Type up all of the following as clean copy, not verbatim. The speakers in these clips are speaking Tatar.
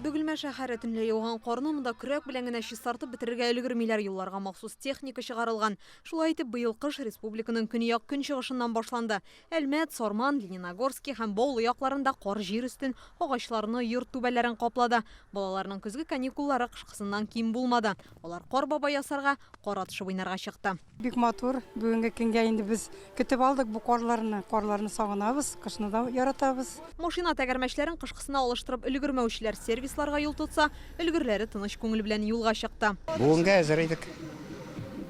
Бөгелмә шәһәре төнлә яуган карны монда көрәк белән генә чистартып бетерергә өлгермиләр, юлларга махсус техника чыгарылган. Шулай итеп, быел кыш республиканың көньяк-көнчыгышыннан башланды. Әлмәт, Сарман, Лениногорски һәм Баулы якларында кар җир өстен, агачларны, йорт түбәләрен каплады. Балаларның көзге каникуллары кышкысыннан ким булмады. Алар кар бабай ясарга, кар атышып уйнарга чыкты. Бик матур. Бүгенге көнгә инде без көтеп алдык бу карларны. Карларны сагынабыз, кышны да яратабыз. Машина тәгәрмәчләрен кышкысына алыштырып өлгермәүчеләр сервисларга юл тотса, өлгерләре тыныч күңел белән юлга чыкты. Бүгенгә әзер идек.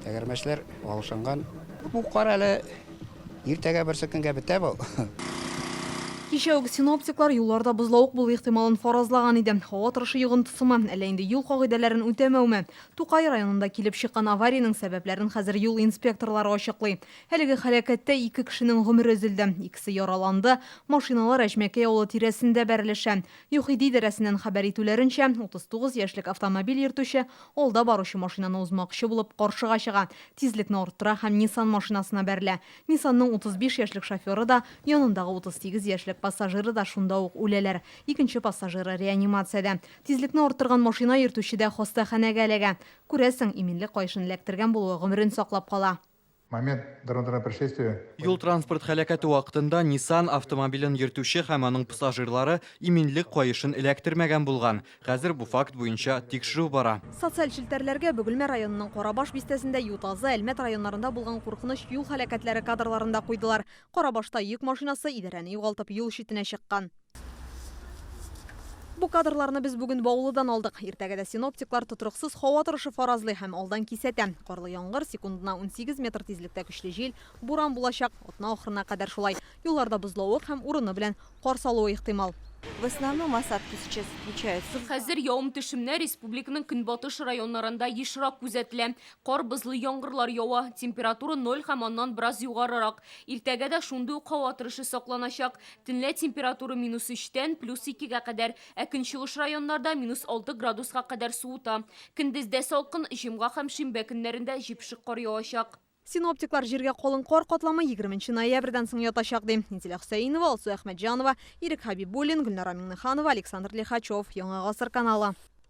Тәгәрмәчләр алышынган. Бу кар әле Иртәгә берсекөнгә бетә бу. Кичә үк синоптиклар юлларда бозлавык булу ихтималын фаразлаган иде. Һава торышы йогынтысымы, әллә инде юл кагыйдәләрен үтәмәүме? Тукай районында килеп чыккан авариянең сәбәпләрен хәзер юл инспекторлары ачыклый. Әлеге һәлакәттә ике кешенең гомере өзелде, икесе яраланды. Машиналар Әҗмәкәй авылы тирәсендә бәрелешә. ЮХИДИ идарәсеннән хәбәр итүләренчә, 39 яшьлек автомобиль йөртүче алда баручы машинаны узмакчы булып каршыга чыга, тизлекне арттыра һәм Ниссан машинасына бәрелә. Ниссан ның 35 яшьлек шоферы да, янындагы 38 яшьлек пассажиры да шунда ук үләләр. Икенче пассажиры реанимациядә. Тизлекне арттырган машина йөртүче дә хастаханәгә эләгә. Күрәсең, иминлек каешын эләктергән булуы гомерен саклап кала. Момент дорожного происшествия. Юл-транспорт һәлакәте вакытында Nissan автомобилен йөртүче һәм аның пассажирлары иминлек каешын эләктермәгән булган. Хәзер бу факт буенча тикшерү бара. Социаль челтәрләргә Бөгелмә районының Карабаш бистәсендә, Ютазы, Әлмәт районнарында булган куркыныч юл һәлакәтләре кадрларын да куйдылар. Карабашта йөк машинасы идарәне югалтып юл читенә чыккан. Бу кадрларны без бүген Баулыдан алдык. Иртәгә дә синоптиклар тотрыксыз һава торышы фаразлый һәм алдан кисәтә. Карлы яңгыр, секундына 18 метр тизлектә көчле җил, буран булачак. Атна ахырына кадәр шулай. Юлларда бозлавык һәм урыны белән кар салуы ихтимал. В основном осадки сейчас отмечаются. Хәзер явым-төшемнәр республиканың көнбатыш районнарында ешрак күзәтелә. Кар-бозлы яңгырлар ява, температура ноль һәм аннан бераз югарырак. Иртәгә дә шундый ук һава торышы сакланачак. Төнлә температура минус өчтән плюс икегә кадәр, ә көнчыгыш районнарда минус алты градуска кадәр суыта. Көндез дә салкын, җомга һәм шимбә көннәрендә җепшек кар явачак. Синоптиклар җиргә калын кар катламы егерменче ноябрьдән соң ятачак, ди. Инзилә Хөсәенова, Алсу Әхмәтҗанова, Ирек Хәбибуллин, Гөлнара Миңнеханова, Александр Лихачев, Яңа гасыр каналы.